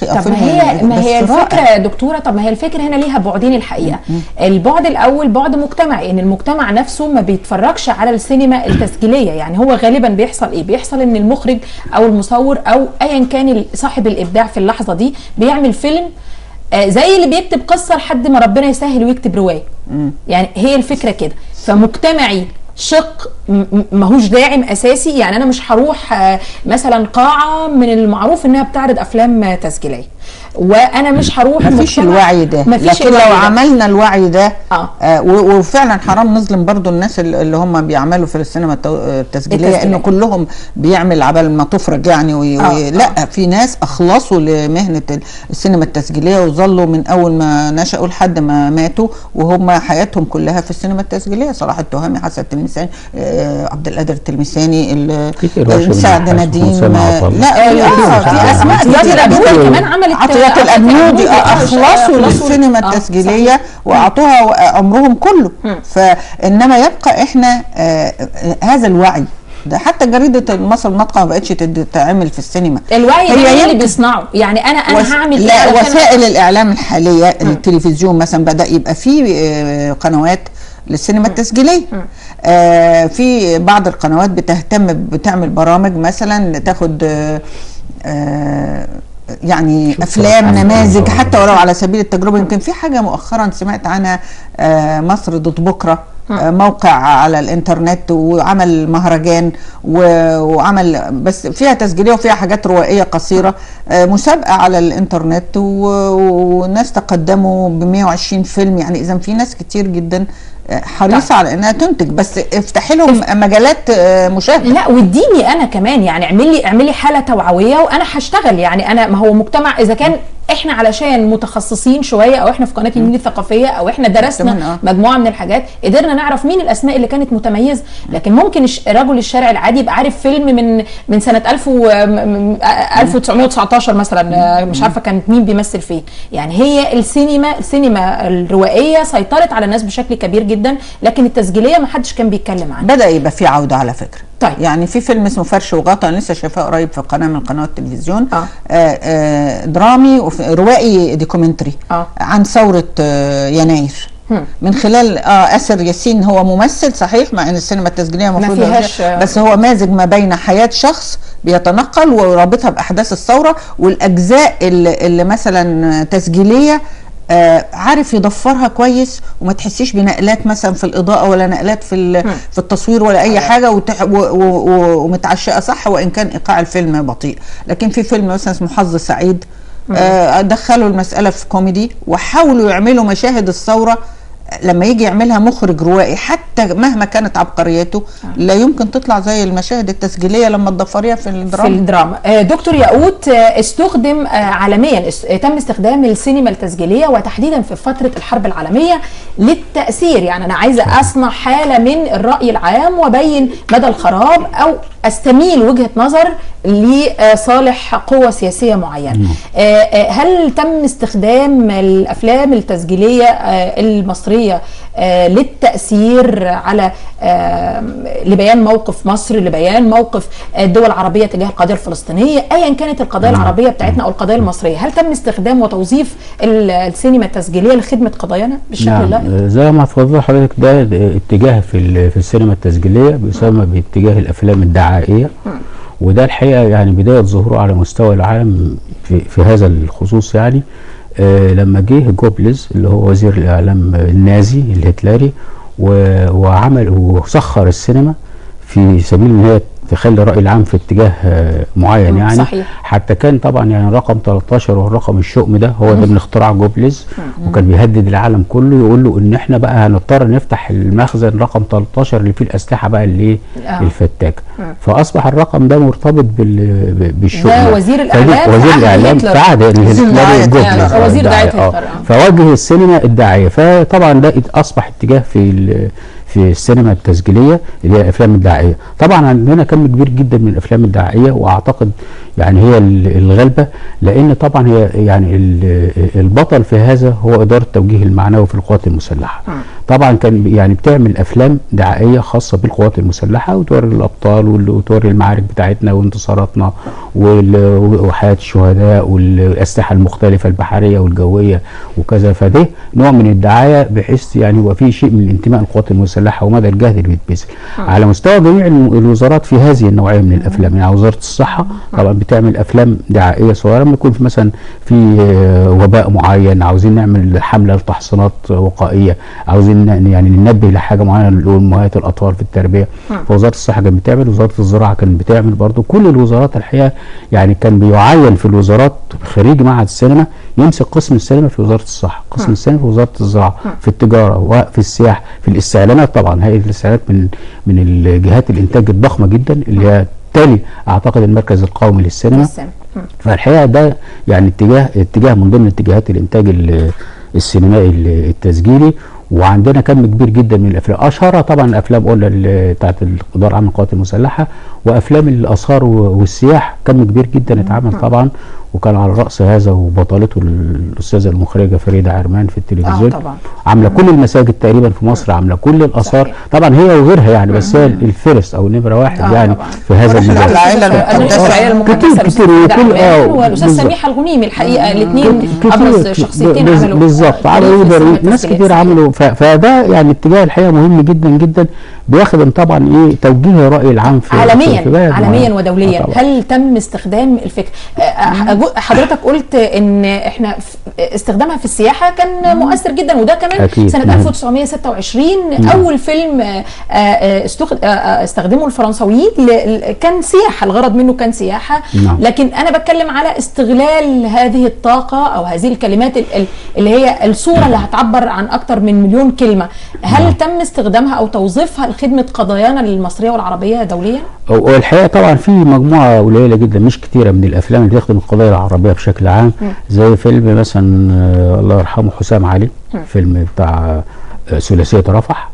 وثائقي او طب فيلم. ما هي الفكرة يا دكتوره، طب ما هي الفكرة هنا ليها بعدين الحقيقة. البعد الاول بعد مجتمعي، ان المجتمع نفسه ما بيتفرجش على السينما التسجيليه. يعني هو غالبا بيحصل ايه؟ بيحصل ان المخرج او المصور او ايا كان صاحب الابداع في اللحظة دي بيعمل فيلم زي اللي بيكتب قصة لحد ما ربنا يسهل ويكتب رواية. يعني هي الفكرة كده. فمجتمعي شق ماهوش داعم اساسي. يعني انا مش هروح مثلا قاعة من المعروف انها بتعرض افلام تسجيليه، وانا مش هروح، مفيش الوعي ده. مفيش. لكن لو عملنا الوعي ده وفعلا حرام نظلم برضو الناس اللي هم بيعملوا في السينما التسجيليه، انه كلهم بيعمل عبال ما تفرج يعني لا، في ناس اخلصوا لمهنه السينما التسجيليه وظلوا من اول ما نشأوا لحد ما ماتوا وهم حياتهم كلها في السينما التسجيليه. صلاح التهامي، حسن التلمساني، عبد القادر التلمساني، سعد نديم، لا في اسماء كتير كمان عملت، عطيات الأبنودي، أخلصوا للسينما التسجيلية وأعطوها عمرهم كله. فإنما يبقى إحنا هذا الوعي ده، حتى جريدة مصر الناطقة ما بقتش تتعمل في السينما. الوعي ده اللي بيصنعه يعني أنا هعمل لا، وسائل الإعلام الحالية، التلفزيون مثلا بدأ يبقى فيه قنوات للسينما التسجيلية. في بعض القنوات بتهتم بتعمل برامج مثلا تاخد يعني افلام نماذج حتى ولو على سبيل التجربة. يمكن في حاجة مؤخرا سمعت عنها، مصر دوت بكره، موقع على الانترنت، وعمل مهرجان وعمل بس فيها تسجيليه وفيها حاجات روائيه قصيرة، مسابقة على الانترنت، وناس تقدموا ب 120 فيلم. يعني اذا في ناس كتير جدا حريصة على انها تنتج، بس افتحي لهم مجالات مشاهده. لا، واديني انا كمان، يعني اعملي حاله توعوية وانا هشتغل. يعني انا ما هو مجتمع، اذا كان احنا علشان متخصصين شوية او احنا في قناة النيل الثقافية او احنا درسنا مجموعة من الحاجات قدرنا نعرف مين الاسماء اللي كانت متميزة، لكن ممكن رجل الشارع العادي يبقى عارف فيلم من سنة 1919 مثلا، مش عارفه كانت مين بيمثل فيه. يعني هي السينما الروائيه سيطرت على الناس بشكل كبير جدا، لكن التسجيليه ما حدش كان بيتكلم عنها. بدا يبقى في عوده على فكرة. طيب. يعني في فيلم اسمه فرش وغطا، انا لسه شايفاه قريب في قناة من قنوات التلفزيون، درامي روائي documentary عن ثورة يناير من خلال آسر ياسين. هو ممثل صحيح، مع ان السينما التسجيليه المفروض بس هو مازج ما بين حياة شخص بيتنقل ورابطها باحداث الثورة والاجزاء اللي مثلا تسجيليه، عارف يضفرها كويس وما تحسيش بنقلات مثلا في الاضاءة ولا نقلات في التصوير ولا اي حاجة، ومتعشقه صح، وان كان ايقاع الفيلم بطيء. لكن في فيلم مثلا اسمه حظ سعيد، دخلوا المسالة في كوميدي وحاولوا يعملوا مشاهد الثورة. لما يجي يعملها مخرج روائي حتى مهما كانت عبقريته لا يمكن تطلع زي المشاهد التسجيليه لما تضفريها في الدراما. في الدراما. دكتور ياقوت، استخدم عالميا، تم استخدام السينما التسجيليه وتحديدا في فترة الحرب العالمية للتاثير. يعني انا عايزه اصنع حاله من الراي العام وابين مدى الخراب او استميل وجهه نظر لصالح قوة سياسية معينة. هل تم استخدام الافلام التسجيليه المصرية للتاثير على لبيان موقف مصر، لبيان موقف الدول العربية تجاه القضية الفلسطينية، ايا كانت القضايا العربية بتاعتنا او القضايا المصرية؟ هل تم استخدام وتوظيف السينما التسجيليه لخدمة قضايانا بالشكل نعم. زي ما اتفضل حضرتك، ده اتجاه في السينما التسجيليه بيسمى باتجاه الافلام الدعائية، وده الحقيقة يعني بداية ظهوره على مستوى العالم في هذا الخصوص. يعني لما جه جوبلز اللي هو وزير الاعلام النازي الهتلري وعمل وسخر السينما في سبيل ان هي تخلي الراي العام في اتجاه معين يعني. صحيح. حتى كان طبعا يعني رقم 13 والرقم الشؤم ده هو ده من اختراع جوبلز، وكان بيهدد العالم كله يقول له ان احنا بقى هنضطر نفتح المخزن رقم 13 اللي فيه الاسلحة بقى اللي الفتاكة. فاصبح الرقم ده مرتبط بالشؤم. ده وزير الاعلام، وزير الاعلام في عهد الهتلري جوبلز، وزير دعاية هتلر، فوجه السينما الدعائية. فطبعا ده اصبح اتجاه في السينما التسجيليه اللي هي الافلام الدعائية. طبعا عندنا كم كبير جدا من الافلام الدعائية، واعتقد يعني هي الغالبة، لان طبعا هي يعني البطل في هذا هو ادارة التوجيه المعنوي في القوات المسلحة. طبعا كان يعني بتعمل افلام دعائيه خاصة بالقوات المسلحة، وتوري الابطال وتوري المعارك بتاعتنا وانتصاراتنا وحياه الشهداء والاسلحة المختلفة البحرية والجويه وكذا. فده نوع من الدعاية بحيث يعني يبقى في شيء من الانتماء للقوات المسلحة ومدى الجهد اللي بيتبذل على مستوى جميع الوزارات في هذه النوعية من الافلام. يعني وزارة الصحة طبعا بتعمل افلام دعائيه صغيرة لما يكون في مثلا في وباء معين، عاوزين نعمل حمله لتحصينات وقائيه، عاوزين يعني ننبه لحاجة معينة لامهات الاطفال في التربية. فوزاره الصحة كانت بتعمل، وزارة الزراعة كانت بتعمل برضو. كل الوزارات الحقيقة يعني كان بيعين في الوزارات خريج معهد السينما يمسك قسم السينما في وزارة الصحة، قسم السينما في وزارة الزراعة، في التجارة وفي السياحة، في الاستعلامات. طبعا هيئة الاستعلامات من الجهات الانتاج الضخمة جدا اللي هي تالي اعتقد المركز القومي للسينما. فالحقيقة ده يعني اتجاه من ضمن اتجاهات الانتاج السينمائي التسجيلي. وعندنا كم كبير جدا من الافلام، اشهرها طبعا الافلام قلنا بتاعت الادارة العامة للقوات المسلحة، وافلام الاثار والسياح كم كبير جدا اتعمل طبعا، وكان على راس هذا وبطلته الاستاذة المخرجة فريدة عرمان في التلفزيون. طبعا عامله كل المساجد تقريبا في مصر، عامله كل الاثار طبعا هي وغيرها يعني، بس هي ال first او نمره واحد يعني في هذا المجال. العائلة المقدسة والاستاذ سميحة الغنيمي الحقيقة الاثنين ابرز شخصيتين عملوا بالظبط، عملوا ناس كتير عملوا. فده يعني اتجاه الحقيقة مهم جدا جدا، بيخدم طبعا ايه توجيه الراي العام في عالميا في عالميا ودوليا. هل تم استخدام الفكرة؟ حضرتك قلت ان احنا استخدامها في السياحة كان مؤثر جدا، وده كمان أكيد. سنة 1926 اول فيلم استخدمه الفرنساويين كان سياحة، الغرض منه كان سياحة. لكن انا بتكلم على استغلال هذه الطاقة او هذه الكلمات اللي هي الصورة اللي هتعبر عن اكتر من مليون كلمة. هل تم استخدامها او توظيفها لخدمة قضايانا المصرية والعربية دوليا؟ والحقيقة طبعا في مجموعة قليله جدا مش كتيرة من الافلام اللي بتخدم القضايا العربية بشكل عام، زي فيلم مثلا الله يرحمه حسام علي، فيلم بتاع ثلاثية رفح.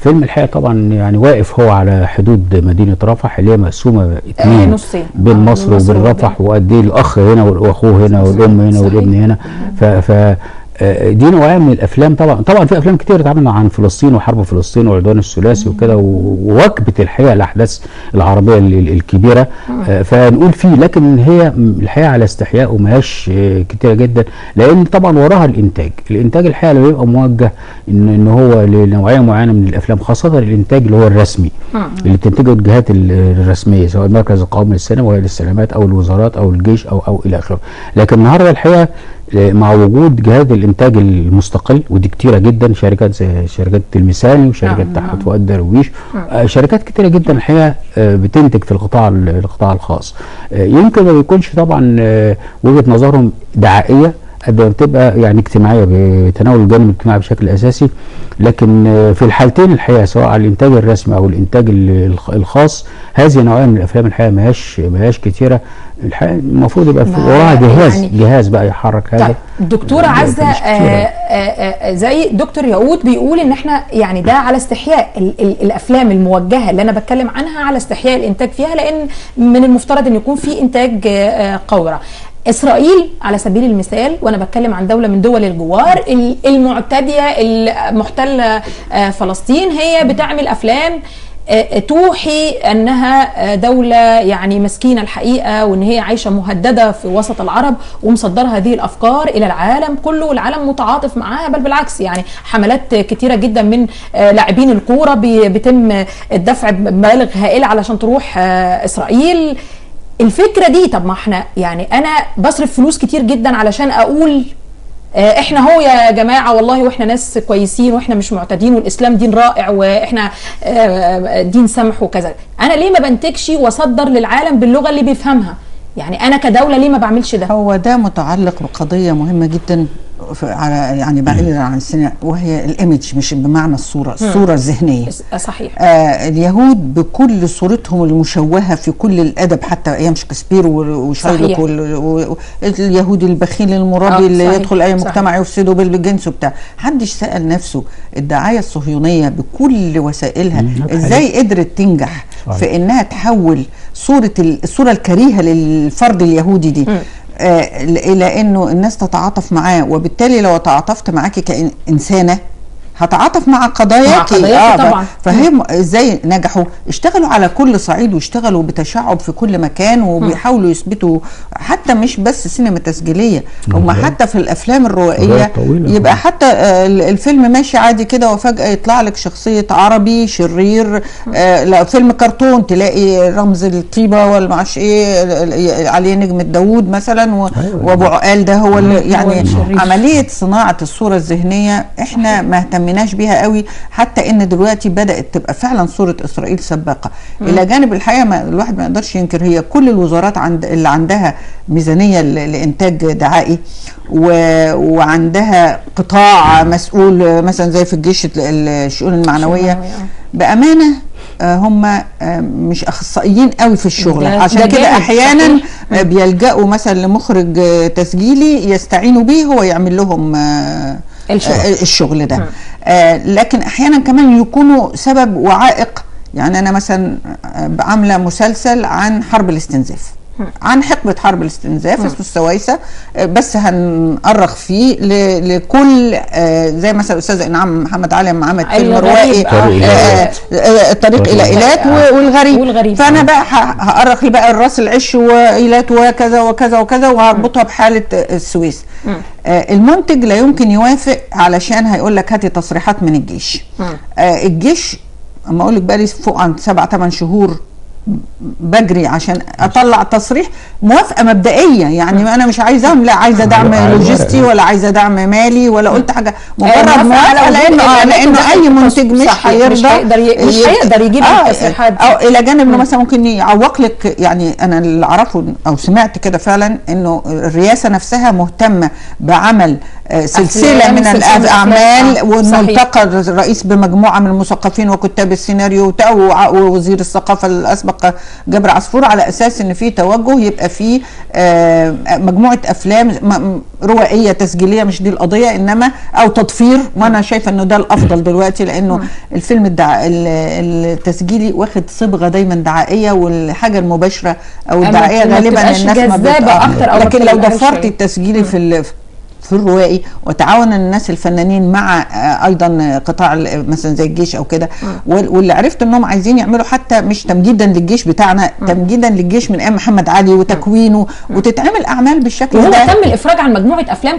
فيلم الحقيقة طبعا يعني واقف هو على حدود مدينة رفح اللي هي مقسومة اثنين بين مصر وبين رفح، وقد ايه الاخ هنا واخوه هنا والام هنا والابن هنا. ف دي نوعية من الافلام. طبعا في افلام كتير اتعملت عن فلسطين وحرب فلسطين وعدوان الثلاثي وكده، وواكبت الحقيقة الاحداث العربية الكبيرة، فنقول فيه. لكن هي الحقيقة على استحياء وماهاش كتيرة جدا، لان طبعا وراها الانتاج. الانتاج الحقيقة اللي بيبقى موجه ان هو لنوعيه معينة من الافلام، خاصة الانتاج اللي هو الرسمي اللي بتنتجه الجهات الرسمية، سواء المركز القومي للسينما وهي الاستعلامات او الوزارات او الجيش او الى اخره. لكن النهارده الحقيقة مع وجود جهاز الانتاج المستقل، ودي كتيرة جدا، شركات زي شركات تلمساني وشركات تحت فؤاد درويش، شركات كتيرة جدا الحقيقة بتنتج في القطاع الخاص. يمكن ما بيكونش طبعا وجهه نظرهم دعائيه قد ما بتبقى يعني اجتماعية، بتناول الجانب الاجتماعي بشكل اساسي. لكن في الحالتين الحقيقة سواء على الانتاج الرسمي او الانتاج الخاص، هذه نوعية من الافلام الحقيقة ماهياش كتيرة. الحقيقة المفروض يبقى وراها جهاز يعني جهاز بقى يحرك هذا. طيب دكتورة عزه، زي دكتور ياقوت بيقول ان احنا يعني ده على استحياء الافلام الموجهة اللي انا بتكلم عنها، على استحياء الانتاج فيها، لان من المفترض ان يكون في انتاج قورة. إسرائيل على سبيل المثال، وأنا بتكلم عن دولة من دول الجوار المعتدية المحتلة فلسطين، هي بتعمل أفلام توحي أنها دولة يعني مسكينة الحقيقة، وأن هي عايشة مهددة في وسط العرب، ومصدرة هذه الأفكار إلى العالم كله، والعالم متعاطف معاها، بل بالعكس يعني حملات كتيرة جدا من لاعبين الكورة بيتم الدفع بمبالغ هائلة علشان تروح إسرائيل. الفكرة دي، طب ما احنا يعني انا بصرف فلوس كتير جدا علشان اقول احنا هو يا جماعة والله واحنا ناس كويسين واحنا مش معتدين والاسلام دين رائع واحنا دين سمح وكذا، انا ليه ما بنتجش واصدر للعالم باللغة اللي بيفهمها؟ يعني انا كدولة ليه ما بعملش ده؟ هو ده متعلق بقضية مهمة جدا على يعني بعيدا عن السينما، وهي ال image، مش بمعنى الصورة، الصورة الذهنية. صحيح. اليهود بكل صورتهم المشوهه في كل الادب، حتى ايام شكسبير وشايلوك واليهودي البخيل المرابي اللي يدخل اي مجتمع يفسده بالجنس وبتاع، محدش سال نفسه الدعاية الصهيونية بكل وسائلها ازاي قدرت تنجح في انها تحول صوره الصورة الكريهة للفرد اليهودي دي الى انه الناس تتعاطف معاه، وبالتالي لو تعاطفت معاكي كانسانه هتعاطف مع قضاياكي. طبعا. فهم ازاي نجحوا؟ اشتغلوا على كل صعيد، واشتغلوا بتشعب في كل مكان، وبيحاولوا يثبتوا حتى مش بس سينما تسجيليه، هم حتى في الافلام الروائيه يبقى حتى الفيلم ماشي عادي كده وفجاة يطلع لك شخصية عربي شرير. لا فيلم كرتون تلاقي رمز الطيبة ولا معرفش ايه عليه نجمه داوود مثلا وابو عقال ده هو يعني عملية صناعة الصورة الذهنية احنا ما اهتمناش بيها قوي، حتى ان دلوقتي بدات تبقى فعلا صوره اسرائيل سباقه. الى جانب الحقيقة ما الواحد ما يقدرش ينكر، هي كل الوزارات اللي عندها ميزانية لانتاج دعائي وعندها قطاع مسؤول مثلا زي في الجيش الشؤون المعنوية، بامانه هم مش اخصائيين قوي في الشغل، عشان كده احيانا بيلجأوا مثلا لمخرج تسجيلي يستعينوا بيه هو يعمل لهم الشغل ده. لكن احيانا كمان يكونوا سبب وعائق. يعني انا مثلا عامله مسلسل عن حرب الاستنزاف، عن حقبة حرب الاستنزاف اسمه السويسه، بس هنأرخ فيه لكل زي مثلا الاستاذ انعام محمد علي لما عملت فيلم روائي الطريق الى ايلات والغريب، فانا بقى هأرخ بقى الراس العش وايلات وكذا وكذا وكذا وهربطها بحاله السويس. المنتج لا يمكن يوافق علشان هيقول لك هاتي تصريحات من الجيش. الجيش اما اقول لك بقى لي فوق عن 7-8 شهور بجري عشان اطلع تصريح موافقة مبدئية، يعني انا مش عايزاهم، لا عايزه دعم لوجستي ولا عايزه دعم مالي ولا قلت حاجة، مجرد موافقة، لانه اي منتج مش هيرضى، مش هيقدر يجيب التصريحات دي. او الى جانب انه مثلا ممكن يعوق لك، يعني انا اللي اعرفه او سمعت كده فعلا انه الرئاسة نفسها مهتمة بعمل سلسلة من الاعمال، وانه التقى الرئيس بمجموعه من المثقفين وكتاب السيناريو ووزير الثقافة الاسبق جابر عصفور، على اساس ان في توجه يبقى في مجموعة افلام روائيه تسجيليه، مش دي القضية، انما او تطفير، وانا شايفه انه ده الافضل دلوقتي، لانه الفيلم التسجيلي واخد صبغة دايما دعائيه، والحاجة المباشرة او الدعائية غالبا الناس ما اكتر، لكن لو ضفرتي التسجيلي في الروائي وتعاون الناس الفنانين مع ايضا قطاع مثلا زي الجيش او كده، واللي عرفت انهم عايزين يعملوا حتى مش تمجيدا للجيش بتاعنا، تمجيدا للجيش من ايام محمد علي وتكوينه، وتتعمل اعمال بالشكل ده. وهو تم الافراج عن مجموعة افلام